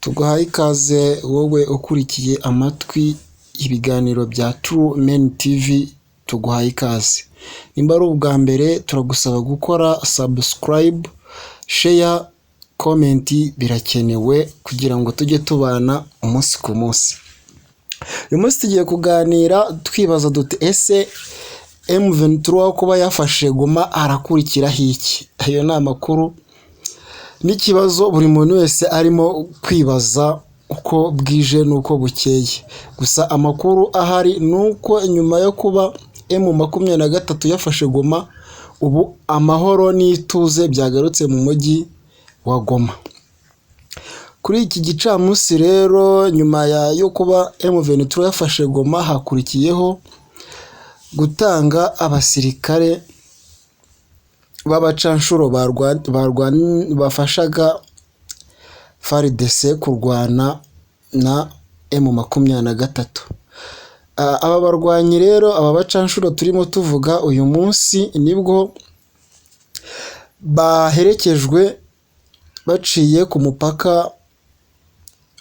Tuguhaye ikaze wowe ukurikiye amatwi ibiganiro bya True Men TV, tuguhaye ikaze. Nimba ari ubwa mbere, turagusaba gukora subscribe, share, comment, birakenewe kugira ngo tujye tubana umunsi ku munsi. Uyu munsi tugiye kuganira twibaza duti: "Ese M23 kuba yafashe Goma arakurikiraho iki?" Ayo ni amakuru n'ikibazo buri muntu wese arimo kwibaza uko bwije n'uko bukeye. Gusa amakuru ahari ni uko nyuma yo kuba M23 yafashe Goma, ubu amahoro n'ituze byagarutse mu mujyi wa Goma. Kuri iki gicamunsi rero, nyuma yo kuba M23 yafashe Goma, hakurikiyeho gutanga abasirikare b'abacanshuro bafashaga FARDC kurwana na M23. Aba barwanyi rero, aba bacanshuro turimo tuvuga uyu munsi, nibwo baherekejwe baciye ku mupaka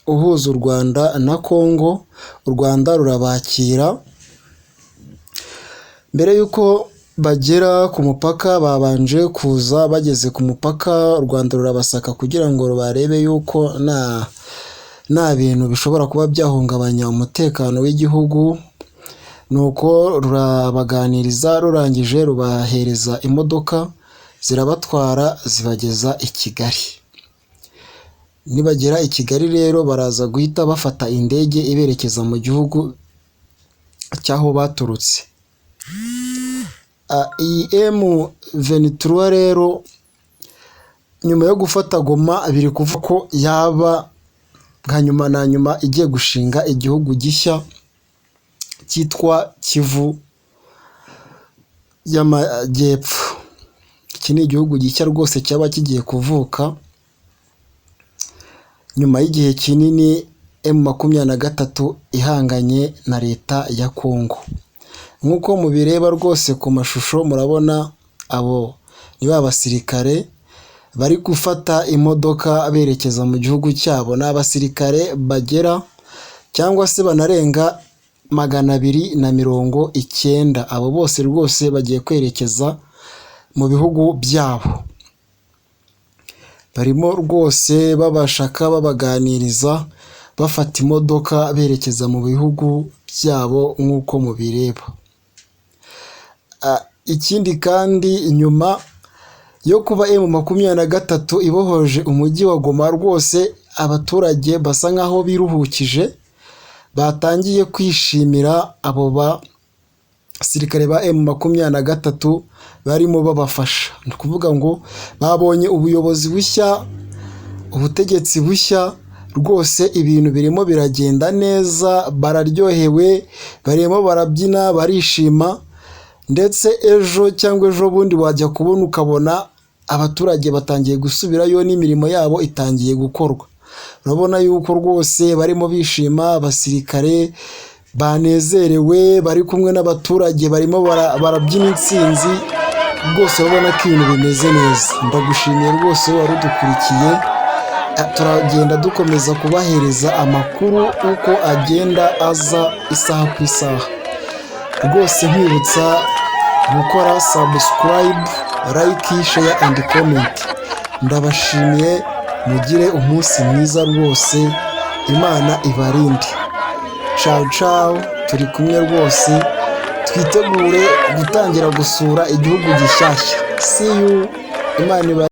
uhuza u Rwanda na Congo, u Rwanda rurabakira. Mbere y'uko bagera ku mupaka babanje kuza, bageze ku mupaka u Rwanda rurabasaka kugira ngo barebe yuko nta bintu bishobora kuba byahungabanya umutekano w'igihugu, nuko rurabaganiriza, rurangije rubahereza imodoka zirabatwara zibageza i Kigali. Nibagera i Kigali rero baraza guhita bafata indege iberekeza mu gihugu cy'aho baturutse. Iyi M23 rero nyuma yo gufata Goma biri kuvuga ko yaba bwa nyuma na nyuma igiye gushinga igihugu gishya cyitwa Kivu y'Amajyepfo. Iki ni igihugu gishya rwose cyaba kigiye kuvuka nyuma y'igihe kinini M23 ihanganye na leta ya Congo. Nk'uko mubireba rwose ku mashusho, murabona abo ni ba basirikare bari gufata imodoka berekeza mu gihugu cyabo. Ni abasirikare bagera cyangwa se banarenga 290. Abo bose rwose bagiye kwerekeza mu bihugu byabo. Barimo rwose babashaka, babaganiriza, bafata imodoka berekeza mu bihugu byabo nk'uko mubireba. Ikindi kandi, nyuma yo kuba M23 ibohoje umujyi wa Goma, rwose abaturage basa nk'aho biruhukije, batangiye kwishimira abo basirikare ba M23 barimo babafasha. Ni ukuvuga ngo babonye ubuyobozi bushya, ubutegetsi bushya, rwose ibintu birimo biragenda neza, bararyohewe, barimo barabyina, barishima, ndetse ejo cyangwa ejo bundi wajya kubona ukabona abaturage batangiye gusubirayo n'imirimo yabo itangiye gukorwa. Urabona yuko rwose barimo bishima, abasirikare banezerewe bari kumwe n'abaturage, barimo barabyina intsinzi, rwose urabona ko ibintu bimeze neza. Ndagushimiye rwose wari udukurikiye, turagenda dukomeza kubahereza amakuru uko agenda aza isaha ku isaha. Rwose nkwibutsa gukora subscribe, like, share and comment. Ndabashimiye, mugire umunsi mwiza rwose, Imana ibarinde. Ciao ciao, turi kumwe rwose, twitegure gutangira gusura igihugu gishyashya. See you, Imana ibarinde.